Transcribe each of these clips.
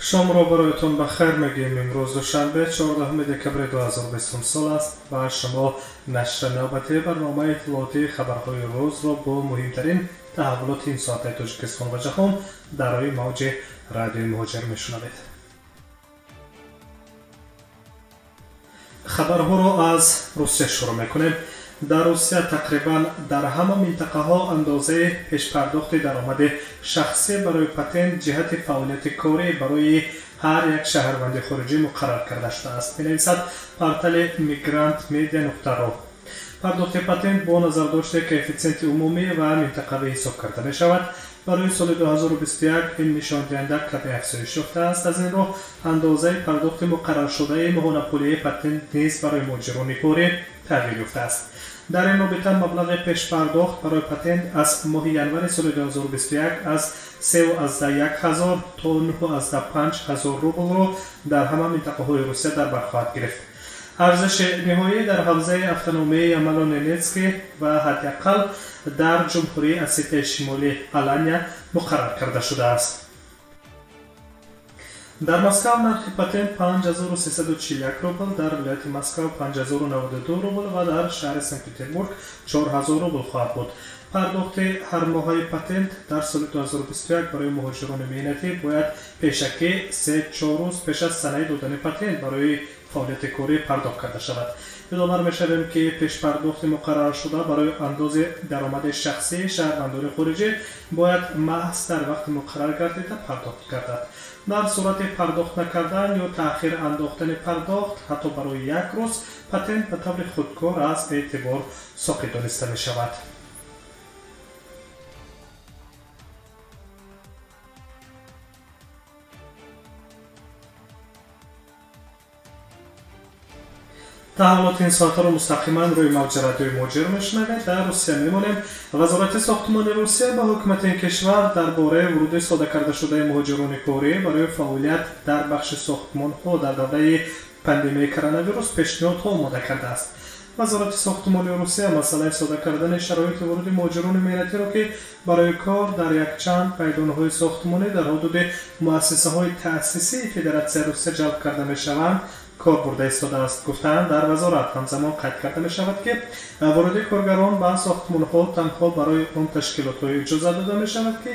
Шомро бароятон ба хайр мегӯем. Имрӯз душанбе, 14 декабри 2020 сол аст ва шумо нашри навбатии барномаи иттилоотии хабарҳои рӯзро бо муҳимтарин таҳаввулоти ин соатаи Тоҷикистон ва ҷаҳон дар рӯи мавҷи радиои Муҳоҷир мешунавед. Хабарҳоро аз Русия шурӯъ мекунем. Дар Русия тақрибан дар ҳама минтақаҳо андозаи пешпардохти даромади шахсӣ барои патент ҷиҳати фаъолияти корӣ барои ҳар як шаҳрванди хориҷӣ муқаррар карда шудааст, менависад портали Мигрант Медиа.ру. Пардохти патент бо назардошти коэффитсиенти умумӣ ва минтақавӣ ҳисоб карда мешавад. Барои соли 2021 ин нишондиҳанда каме афзоиш ёфтааст. Аз ин рӯ андозаи пардохти муқарраршудаи моҳонапулии патент низ барои муҳоҷирони корӣ тағйир ёфтааст. Дар ин робита маблағи пешпардохт барои патент аз моҳи январи соли 2021 аз 3,1 ҳазор то 9,5 ҳазор рублро дар ҳама минтақаҳои Русия дар бар хоҳад гирифт. Арзиши ниҳоӣ дар ҳавзаи автономияи Ямало-Ненетский ва ҳадди ақал дар Ҷумҳурии Осетияи Шимолӣ Алания муқаррар карда шудааст. Дар Москав нархи патент 5341 рубл, дар вилояти Москав 5092 рубл ва дар шаҳри Санкт-Петербург 4000 рубл хоҳад буд. Пардохти ҳармоҳаи патент дар соли 2021 барои муҳоҷирони меҳнатӣ бояд пешакӣ 3-4 рӯз пеш аз санаи додани патент барои фаъолияти корӣ пардохт карда шавад. Ёдовар мешавем, ки пешпардохти муқарраршуда барои андози даромади шахсии шаҳрвандони хориҷӣ бояд маҳз дар вақти муқаррар гардида пардохт гардад. Дар сурати пардохт накардан ё таъхир андохтани пардохт ҳатто барои як рӯз патент ба таври худкор аз эътибор соқит дониста мешавад. Таҳаввулоти ин соатҳоро мустақиман рӯи мавҷи радиои Муҳоҷир мешунавед. Дар Русия мемонем. Вазорати сохтмони Русия ба ҳукумати ин кишвар дар бораи вуруди сода карда шудаи муҳоҷирони корӣ барои фаъолият дар бахши сохтмонҳо дар давраи пандемияи коронавирус пешниҳодҳо омода кардааст. Вазорати сохтмони Русия масъалаи сода кардани шароити вуруди муҳоҷирони меҳнатиро, ки барои кор дар якчанд пайдонҳои сохтмонӣ дар ҳудуди муассисаҳои таъсисии Федератсияи Русия ҷалб карда мешаванд, кор бурда истодааст, гуфтаанд дар вазорат. Ҳамзамон қайд карда мешавад, ки воруди коргарон ба сохтмонҳо танҳо барои он ташкилотҳое иҷоза дода мешавад, ки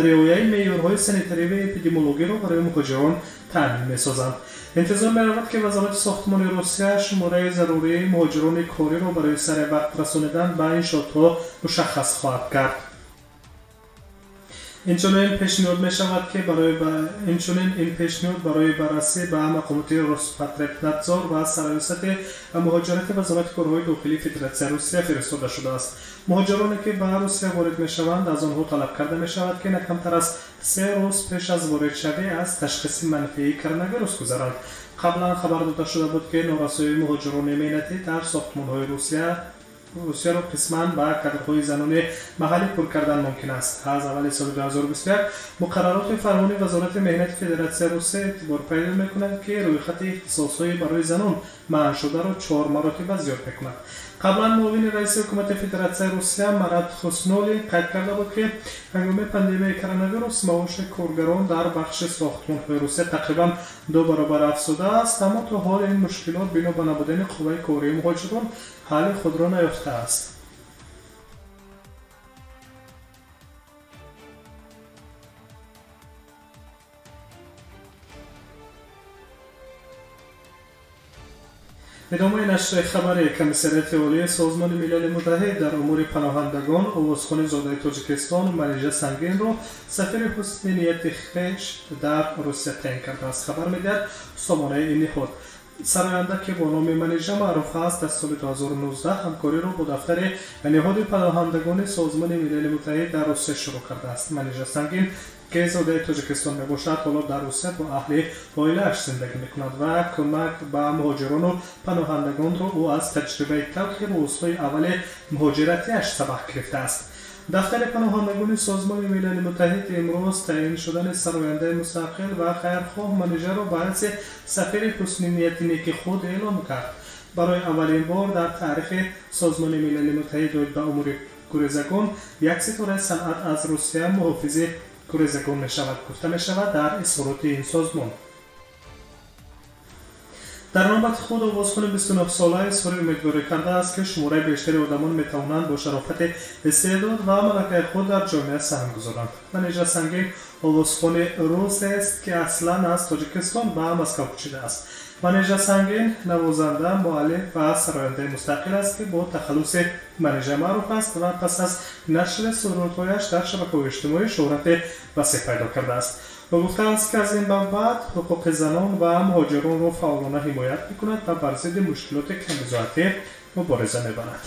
риояи меъёрҳои санитарӣ ва эпидемиологиро барои муҳоҷирон таъмин месозанд. Интизор меравад, ки Вазорати сохтмони Русия шумораи зарурии муҳоҷирони кориро барои сари вақт расонидан ба иншоотҳо мушаххас хоҳад кард. Инчунин пешниҳод мешавад, ки инчунин ин пешниҳод барои баррасӣ ба мақомоти Роспотребнадзор ва Сарраёсати муҳоҷирати Вазорати корҳои дохилии Федератсияи Русия фиристода шудааст. Муҳоҷироне, ки ба Русия ворид мешаванд, аз онҳо талаб карда мешавад, ки на камтар аз 3 рӯз пеш аз воридшавӣ аз ташхиси манфии коронавирус гузаранд. Қаблан хабар дода шуда буд, ки норасоии муҳоҷирони меҳнатӣ дар сохтмонҳои Русияро қисман ба кадрҳои занони маҳаллӣ пур кардан мумкин аст. Аз аввали соли 2021 муқаррароти фармони Вазорати меҳнати Федератсияи Русия эътибор пайдо мекунад, ки рӯйхати ихтисосҳои барои занон манъшударо 4 маротиба зиёд мекунад. Қаблан муовини раиси ҳукумати Федератсияи Русия Марат Хуснуллин қайд карда буд, ки ҳангоми пандемияи коронавирус маоши коргарон дар бахши сохтмонҳои Русия тақрибан 2 баробар афзудааст, аммо то ҳол ин мушкилот бино ба набудани қувваи кории муҳоҷирон ҳалли худро наёфтааст. Идомаи нашри хабари Комиссариати Олии Созмони Милали Муттаҳид дар умури паноҳандагон овозхони зодаи Тоҷикистон Манижа Сангинро сафири ҳусни нияти хеш дар Русия таъин кардааст, хабар медиҳад сомонаи ин ниҳод. Сароянда, ки бо номи Манижа маъруф аст, аз соли 2019 ҳамкориро бо дафтари ниҳоди паноҳандагони Созмони Милали Муттаҳид дар Русия шурӯъ кардааст. Манижа Сангин, ки зодаи Тоҷикистон мебошад, ҳоло дар Русия бо аҳли оилааш зиндагӣ мекунад ва кӯмак ба муҳоҷирону паноҳандагонро ӯ аз таҷрибаи талхи рӯзҳои аввали муҳоҷиратиаш сабақ гирифтааст. Дафтари паноҳандагони Созмони Милали Муттаҳид имрӯз таъин шудани сарояндаи мустақил ва хайрхоҳ Манижаро ба ҳайси сафири ҳусни нияти неки худ эълом кард. Барои аввалин бор дар таърихи Созмони Милали Муттаҳид оид ба умури гурезагон як ситораи санъат аз Русия муҳофизи гурезагон мешавад, гуфта мешавад дар изҳороти ин созмон. Дар навбати худ овозхони 29-сола изҳори умедворӣ кардааст, ки шумораи бештари одамон метавонанд бо шарофати истеъдод ва малакаи худ дар ҷомеа саҳм гузоранд. Манижа Сангин овозхони русест, ки аслан аз Тоҷикистон ба Москав кӯчидааст. Манижа Сангин навозанда, муаллиф ва сарояндаи мустақил аст, ки бо тахаллуси Манижа маъруф аст ва пас аз нашри сурудҳояш дар шабакаҳои иҷтимоӣ шӯҳрати васеъ пайдо кардааст. Ӯ гуфтааст, ки аз ин ба баъд ҳуқуқи занон ва муҳоҷиронро фаъолона ҳимоят мекунад ва бар зидди мушкилоти камбизоатӣ мубориза мебарад.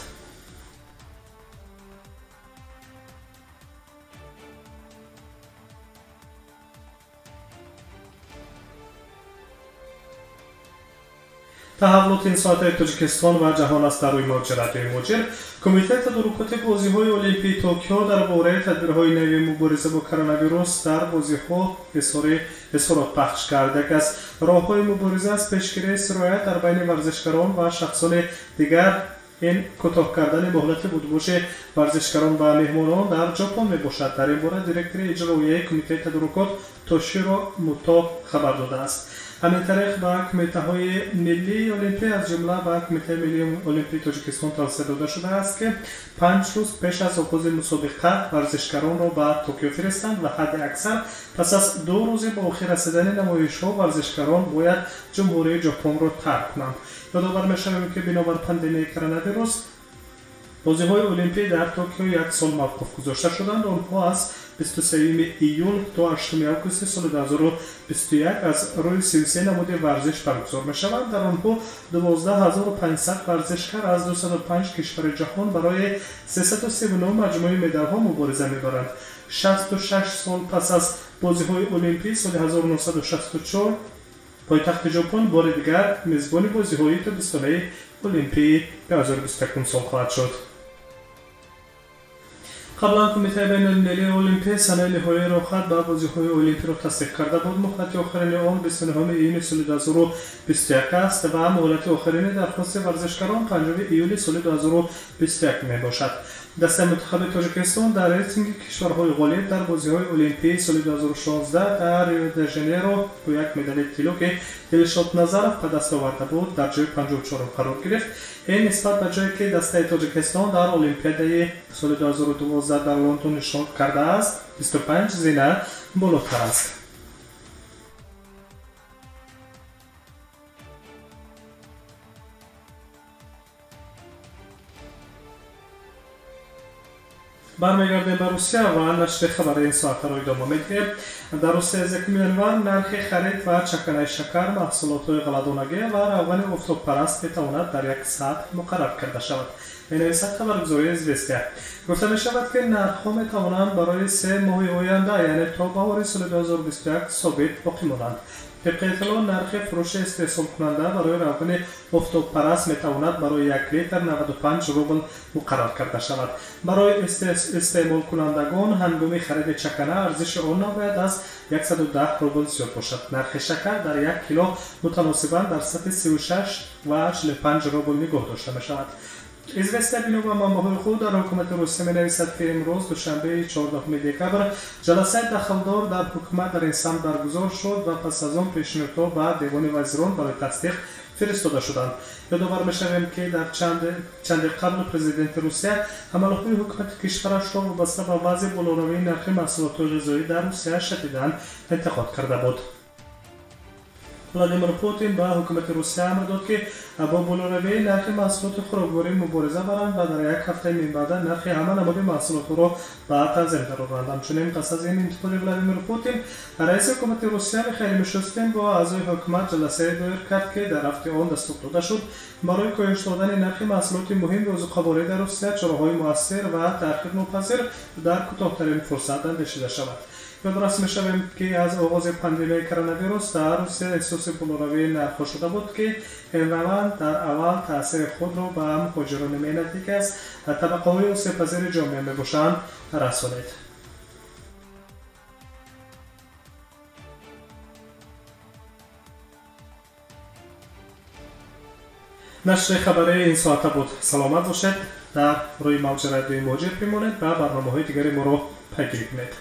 Таҳаввулоти ин соатаи Тоҷикистон ва ҷаҳон аст дар рӯи мавҷи радиои Муҳоҷир. Кумитаи тадорукоти бозиҳои Олимпии Токио дар бораи тадбирҳои нави мубориза бо коронавирус дар бозиҳо изҳорот пахш кард. Яке аз роҳҳои мубориза аз пешгирии сироят дар байни варзишгарон ва шахсони дигар ин кӯтоҳ кардани муҳлати будубоши варзишгарон ва меҳмонон дар Ҷопон мебошад. Дар ин бора директори иҷроияи кумитаи тадорукот Тоширо Муто хабар додааст. Ҳамин тариқ ба кумитаҳои миллии олимпӣ, аз ҷумла ба Кумитаи миллии олимпии Тоҷикистон тавсия дода шудааст, ки 5 рӯз пеш аз оғози мусобиқа варзишгаронро ба Токио фиристанд ва ҳадди аксар пас аз 2 рӯзи ба охир расидани намоишҳо варзишгарон бояд Ҷумҳурии Ҷопонро тарк кунанд. Ёдовар мешавем, ки бинобар пандемияи коронавирус бозиҳои олимпӣ дар Токио як сол мавқуф гузошта шуданд. Онҳо аз 23 июл то 8 августи соли 2021 аз рӯи 33 намуди варзиш баргузор мешаванд. Дар онҳо 12500 варзишкар аз 205 кишвари ҷаҳон барои 339 маҷмӯи медалҳо мубориза мебаранд. 66 сол пас аз бозиҳои олимпӣ соли 1964 пойтахти Ҷопон бори дигар мезбони бозиҳои тобистонаи олимпии 2021 сол хоҳад шуд. Қаблан Кумитаи байналмилалии олимпӣ санаи ниҳоии роҳхат ба бозиҳои олимпиро тасдиқ карда буд. Муҳлати охирини он 29 июни соли 2021 аст ва муҳлати охирини дархости варзишгарон 5 июли соли 2021 мебошад. Дастаи мунтахаби Тоҷикистон дар рейтинги кишварҳои ғолиб дар бозиҳои олимпии соли 2016 дар Рио-де-Жанейро бо як медали тилло, ки Дилшод Назаров ба даст оварда буд, дар ҷои 54 қарор гирифт. Ин нисбат ба ҷое, ки дастаи Тоҷикистон дар Олимпиадаи соли 2012 дар Лондон нишон кардааст, 25 зина болотар аст. Бармегардем ба Русия ва нашри хабари ин соатаро идома медиҳем. Дар Русия аз 1 январ нархи харид ва чаканаи шакар, маҳсулотҳои ғалладонагӣ ва равғани офтобпараст метавонад дар як сатҳ муқаррар карда шавад. Менависад хабаргузории Известия. Гуфта мешавад, ки нархҳо метавонанд барои 3 моҳи оянда, яъне то баҳори соли 2021 собит боқӣ монанд. Тибқи иттилоъ, нархи фурӯши истеҳсолкунанда барои равғани офтобпараст метавонад барои 1 литр 95 рубл муқаррар карда шавад. Барои истеъмолкунандагон ҳангоми хариди чакана арзиши он набояд аз 110 рубл зиёд бошад. Нархи шакар дар 1 кило мутаносибан дар сатҳи 36 ва 45 рубл нигоҳ дошта мешавад. Известия бино ба манбаъҳои худ дар ҳукумати Русия менависад, ки имрӯз душанбеи 14 декабр ҷаласаи дахлдор дар ҳукумат дар ин самт баргузор шуд ва пас аз он пешниҳодҳо ба девони вазирон барои тасдиқ фиристода шуданд. Ёдовар мешавем, ки дар чанде қабл президенти Русия ҳамалаҳои ҳукумати кишварашро вобаста ба вазъи болоравии нархи маҳсулотҳои ғизоӣ дар Русия шадидан интиқод карда буд. Владимир Путин ба ҳукумати Русия амр дод, ки бо болоравии нархи маҳсулоти хӯрокворӣ мубориза баранд ва дар як ҳафтаи минбаъда нархи ҳама намуди маҳсулотҳоро ба танзим дароранд. Ҳамчунин пас аз ин интиқоди Владимир Путин, раиси ҳукумати Русия Михаил Мишустин бо аъзои ҳукумат ҷаласае доир кард, ки дар рафти он дастур дода шуд барои коҳиш додани нархи маҳсулоти муҳими озуқаворӣ дар Русия чораҳои муассир ва таъхирнопазир дар кӯтоҳтарин фурсат андешида шавад. Ёдрас мешавем, ки аз оғози пандемияи коронавирус дар Русия эҳсоси болоравии нархҳо шуда буд, ки ин раванд дар аввал таъсири худро ба муҳоҷирони меҳнатӣ, ки аз табақаҳои осебпазири ҷомеа мебошанд, расонид. Нашри хабарии ин соата буд. Саломат бошед, дар рӯи мавҷи радиои Муҳоҷир бимонед ва барномаҳои дигари моро пайгирӣ кунед.